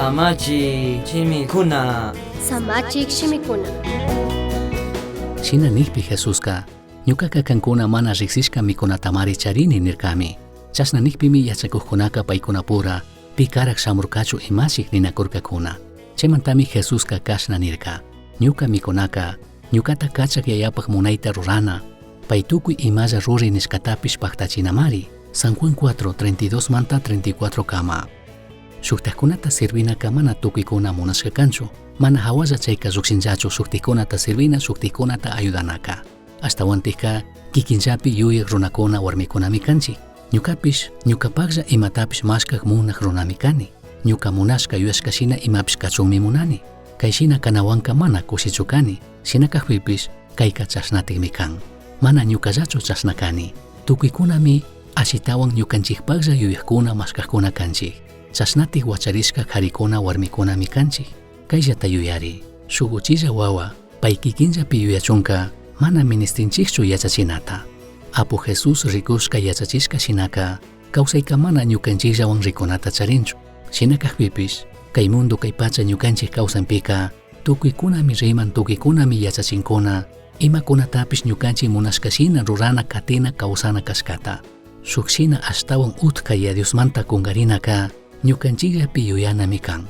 Samachi shimikuna. Samachik shimikuna. Shina nijpi Jesusca, ñucaca cancuna mana rijsishca micunatamari charini nircami. Chashna nijpimi yachacujcunaca paicunapura pi caraj shamurcachu imashij ninacurcacuna. Chaimantami Jesusca cashna nirca, ñuca micunaca, ñucata cachaj Yayapaj munaita rurana, pai tucui imalla ruri nishcatapish pajtachinamari. San Juan 4, 32 manta 34 kama. Shujtajcunata sirvinaca mana tucuicuna munashca canchu, mana jahualla chaica llujshinllachu shujtajcunata sirvina, shujtajcunata ayudanaca. Ashtahuantajca kikinllapi yuyaj runacuna huarmicunami canchij. Ñucapish, ñucapajlla imatapish mashcaj munaj runami cani. Ñuca munashca yuyashca shina imapish cachunmi munani. Cai shina canahuanca mana cushichu cani. Shina cajpipish caica chashnatajmi can. Mana ñucallachu chashna cani. Tucuicunami ashitahuan ñucanchijpajlla yuyajcuna mashcajcuna canchij. Chashnataj huacharishca jaricuna huarmicunami canchij. Caillata yuyari. Shuj uchilla huahua pai kikinllapi yuyachunca mana ministinchijchu yachachinata. Apu Jesús ricushca yachachishca shinaca causaica mana ñucanchijllahuan ricunata charinchu. Shina cajpipish cai mundo cai pacha ñucanchij causanpica tucuicunami riman, tucuicunami yachachincuna, imacunatapish ñucanchij munashca shina rurana, catina, causana cashcata. Shuj shina ashtahuan utca Yaya Diosmanta cungarinaca ñucanchijllapi yuyanami can.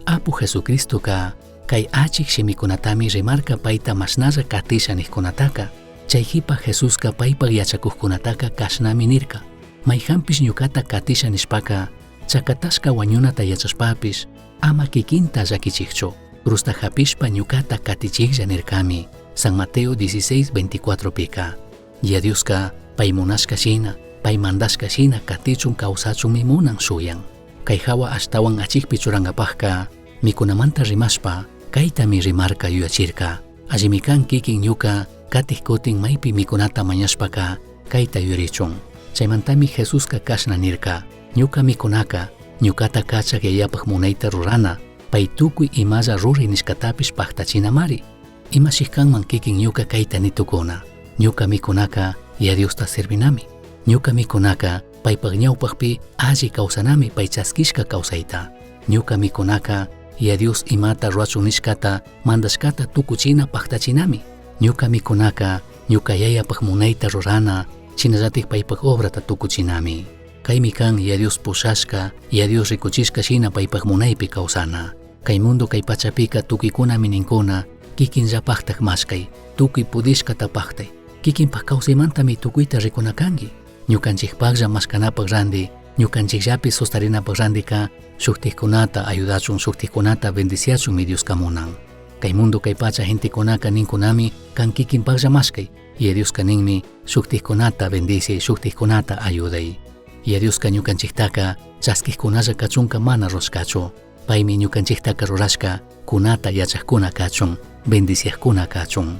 Apu Jesucristoca cai achij shimicunatami rimarca paita mashnalla catisha nijcunataca. Chai jipa Jesusca paipaj yachacujcunataca cashnami nirca: Maijanpish ñucata catisha nishpaca, chacatashca huañunata yachashpapish, ama kikinta llaquichijchu. Cruzta japishpa ñucata catichijlla nircami. San Mateo 16, 24 pica. Yaya Diosca pai munashca shina, pai mandashca shina catichun causachunmi munan shuyan. Cai jahua ashtahuan achijpi churangapajca, micunamanta rimashpa, caitami rimarca yuyachirca. Allimi can kikin ñuca catij cutin maipi micunata mañashpaca, caita yuyarichun. Chaimantami Jesusca cashna nirca, ñuca micunaca, ñucata cachaj Yayapaj munaita rurana, pai tucui imalla rurai nishcatapish pajtachinamari. Imashij canman kikin ñuca caita ni tucuna. Ñuca micunaca Yaya Diosta servinami. Ñuca micunaca paipaj ñaupajpi alli causanami pai chasquishca causaita. Ñuca micunaca Yaya Dios imata rurachun nishcata mandashcata tucuchina pajtachinami. Ñuca micunaca ñuca Yayapaj munaita rurana, shinallataj paipaj obrata tucuchinami. Caimi can Yaya Dios pushashca, Yaya Dios ricuchishca shina paipaj munaipi causana. Cai mundo cai pachapica tucuicunami nincuna, kikinllapajtaj mashcai, tucui pudishcata pajtai. Kikinpaj causaimantami tucuita ricuna cangui. Ñucanchijpajlla mashcanapaj randi, ñucanchijllapi sostarinapaj randica, shujtajcunata ayudachun, shujtajcunata bendiciachunmi Diosca munan. Cai mundo cai pacha gentecunaca nincunami can kikinpajlla mashcai. Yaya Diosca ninmi shujtajcunata bendiciai, shujtajcunata ayudai. Yaya Diosca ñucanchijtaca chasquijcunalla cachunca mana rurashcachu. Paimi ñucanchijtaca rurashca cunata yachajcuna cachun, bendiciajcuna cachun.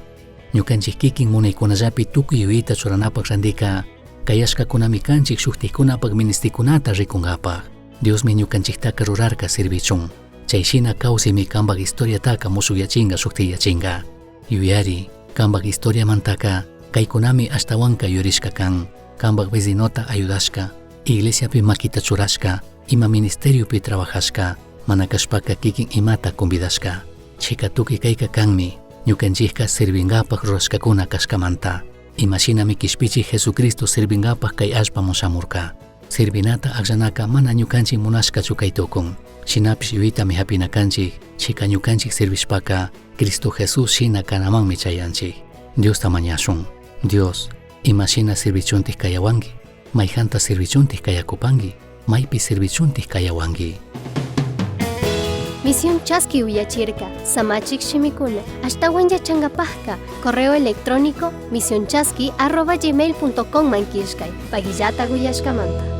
Ñucanchij kikin munaicunallapi tucui yuyita churanapaj randica, cayashcacunami canchij shujtajcunapaj ministicunata ricungapaj. Diosmi ñucanchijtaca rurarca sirvichun. Chai shina causimi cambaj historiataca mushujyachinga shujtiyachinga. Yuyari, cambaj historiamantaca caicunami ashtahuanca yuyarishca can. Cambaj vecinota ayudashca, iglesiapi maquita churashca, ima ministeriopi trabajashca, mana cashpaca kikin imata convidashca. Chica tucui caica canmi, ñucanchijca sirvingapaj rurashcacuna cashcamanta. Ima shinami quishpichij Jesucristo sirvingapaj cai allpaman shamurca. Sirvinata agllanaca mana ñucanchij munashcachu cai tucun. Shinapish yuyitami japina canchij, chica ñucanchij sirvishpaca Cristo Jesús shina canamanmi chayanchij. Diosta mañashun. Dios, ima shina sirvichuntaj cayahuangui? Maijanta sirvichuntaj cayacupangui? Maipi sirvichuntaj cayahuangui? Misión Chaski uyachirca, Samachik shimikuna, ashtahuan yachangapajka, correo electrónico misionchaski@gmail.com man killkay, pagillata uyashkamanta.